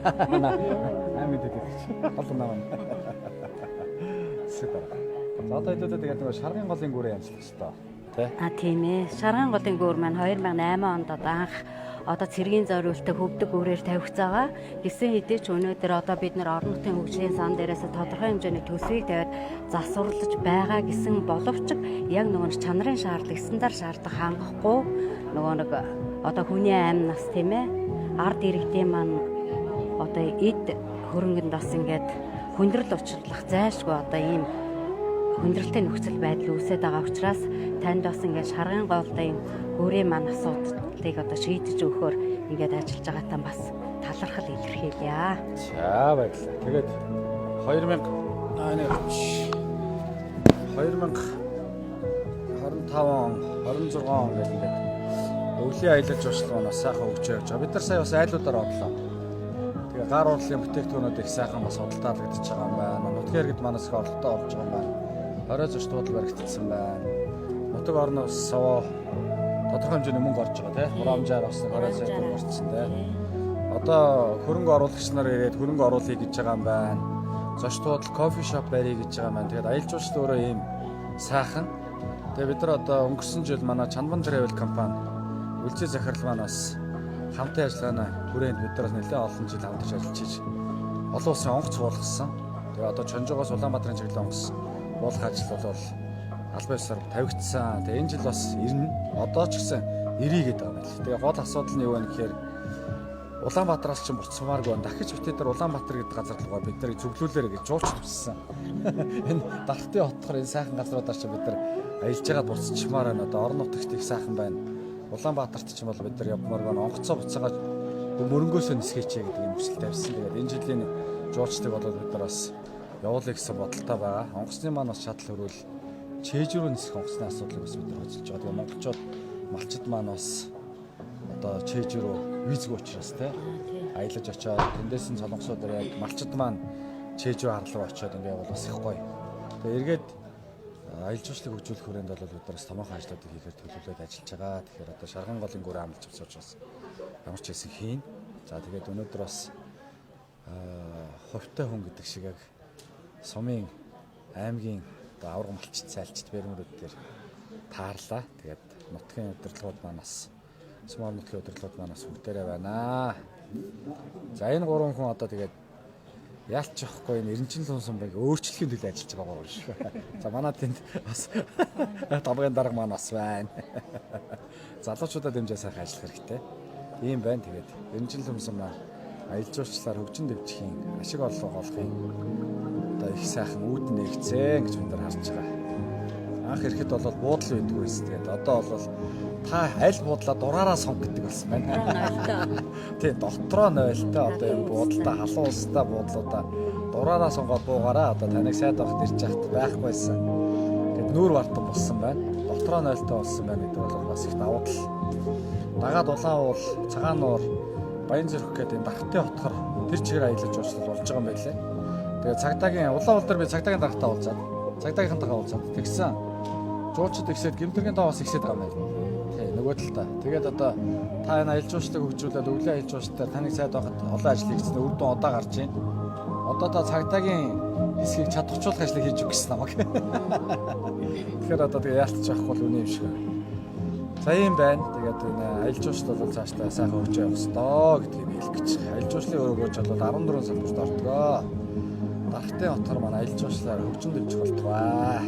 Аймаг төлөөлөгч. Гол унаа маань. Засаг дарга. За, одоо хэдүүлээ тэгээд нөгөө шаргын голын гүрээ янзлах хэрэгтэй. Тэ? А, тийм ээ. Шарган голын гүүр маань 2008 онд одоо анх одоо цэргийн зориултыг хөвдөг гүүрээр тавигцаагаа. Гисэн хэдий ч өнөөдөр одоо бид нар орон нутгийн хөгжлийн сан дээрээс тодорхой хэмжээний төсвийг тавиад засварлаж байгаа гэсэн боловч яг нөгөө чанарын шаардлага, стандарт шаардлага хангахгүй нөгөө нэг одоо хүний амь нас, тийм ээ, ард иргэдийн маань одоо эд хөрөнгөнд бас ингээд хүндрэл учирлах зайлшгүй одоо ийм хүндрэлтэй нөхцөл байдал үүсээд байгаа учраас танд бас ингээд шаргын голдын гүрийн маань асуудлыг одоо шийдэж өгөхөөр ингээд ажиллаж байгаатай бас талархал илэрхийлье. За, баярлалаа. Тэгээд 2000 аа 2025 он, 26 он гэх ингээд өвлийн аялал жуулчлал маань бас сайхан хөгжиж явж байгаа. Бид нар сая бас айлуудаар одлоо. Тэгээ гар урлалын бүтээгдэхүүнүүд их сайхан бас худалдаалагдчихж байгаа юм байна. Нутгийн иргэд манаас их орлоготой болж байгаа юм байна. 20 зочд буудал баригдсан байна. Нутаг орны ус саваа тодорхой хэмжээний мөнгө орж байгаа, тий. Хураамжаар бас 20 сая төгрөг орчихсон, тий. Одоо хөрөнгө оруулагч нар ирээд хөрөнгө оруулъя гэж байгаа юм байна. Зочд буудал, coffee shop барья гэж байгаа юм байна. Тэгээд аялал жуулчлал өөрөө ийм сайхан. Тэгээд бид нар одоо өнгөрсөн жил манай Чанбан Travel компани үйлчилгээ захирал маань бас хамтын ажиллагааны хүрээнд бид нар бас нэлээд олон жил хамтарч ажиллаж хийж олон улсын онгоц буулгасан. Тэгээ одоо Чонжоогоос Улаанбаатарын чиглэл онгоц буулгах ажил бол албан ёсоор тавигдсан. Тэгээ энэ жил бас ирнэ. Одоо ч гэсэн ирье гэдэг байгаа юм байна. Тэгээ гол асуудал нь юу вэ гэхээр Улаанбаатараас ч буцмааргүй байна. Дахиж битээ дээр Улаанбаатар гэдэг газар руугаа бид нарыг зөвлүүлээрэ гэж жуулч хүссэн. Энэ Дархтын хотхоор энэ сайхан газруудаар чи бид нар аялж байгаад буцчмаар байна. Одоо орон нутагт их сайхан байна. Улаанбаатарт ч юм бол бид нар явмаар байна. Онгоцоо буцаагаад мөрөнгөөсөө нисгээч гэдэг юм хүсэл тавьсан. Тэгээд энэ жилийн жуулчдыг бол бид нар бас явуулъя гэсэн бодолтой байгаа. Онгоцны маань бас чадал хөрвөл Чээж рүү нисэх онгоцны асуудлыг бас бид нар хөдөлж байгаа. Тэгээд монголчууд, малчид маань бас одоо Чээж рүү визгүй учраас, те, аялаж очиод, тэндээс нь солонгосууд ирээд, малчид маань Чээж рүү харлуу очиод ингээ явбал бас их гоё. Тэгээ эргээд аялал жуулчлалыг хөгжүүлэх хүрээнд бол бид нар бас томоохон ажлуудыг хийхээр төлөвлөд ажиллаж байгаа. Тэгэхээр одоо шарган голын гүрээ амлаж авсан учраас ямар ч байсан хийн. За, тэгээд өнөөдөр бас хувьтай хүн гэдэг шиг яг сумын аймгийн одоо аварга малчид, сайлчид фермерүүд дээр таарлаа. Тэгээд нутгийн удирдлагууд маань бас, сум орон нутгийн удирдлагууд маань бас бүгдээрээ байна. За, энэ гурван хүн одоо тэгээд яалч явахгүй энэ Эренчин сумыг өөрчлөхийн төлөө ажиллаж байгаа юм шиг. За, манай тэнд бас домгийн дарга маань бас байна. Залуучуудаа дэмжээ сайхан ажиллах хэрэгтэй. Ийм байна. Тэгээд Эренчин сум маань аялал жуулчлалаар хөгжин дэвжихийн, ашиг орлого олохын одоо их сайхан үүд нээгцэн гэж бид нар харж байгаа. Анх ирэхэд бол буудал байдгүй байсан. Тэгээд одоо бол та аль буудлаа дураараа сонг гэдэг болсон байна. Тийм, дотроо нойлтой одоо юм буудалтай, халуун устай буудлуудаа дураараа сонгоод буугаараа, одоо таныг сайд байхад ирж яхад байхгүйсэн. Тэгэд нүүр вартан болсон байна. Дотроо нойлтой болсон байна гэдэг бол бас их давуу тал. Дагаад улаан уул, цагаан нуур, Баян зүрх гэдэг энэ Дархтын хотхор тэр чигээр аялал жуулчлал болж байгаа юм байлээ. Тэгээ цагдаагийн улаан уул дээр би цагдаагийн даргатай уулзаад, цагдаагийнхантайгаа уулзаад тэгсэн. Жуулчид ихсээд, гэмтэргийн тоо бас ихсээд байгаа юм байна. Тий, нөгөө талдаа. Тэгээд одоо та энэ аялал жуулчлалыг хөгжүүлээд өвлийн аялал жуулчлалаар таныг сайд байхад олон ажил хийгдсэн. Үр дүн одоо гарч байна. Одоо та цагдаагийн хэсгийг чадварчуулах ажлыг хийж өгөх гэсэн намайг. Тэгэхээр одоо тэгээ яалтч явахгүй бол үнэ юм шиг байна. За, ийм байна. Тэгээд энэ аялал жуулчлал бол цаашдаа сайхан хөгжиж явах ёстой гэдгийг би хэлэх гэж байна. Аялал жуулчлалын өрөөгөөж бол 14 салбарт ордгоо. Дархтын хотоор маань аялал жуулчлалаар хөгжин дэвжих болтугай.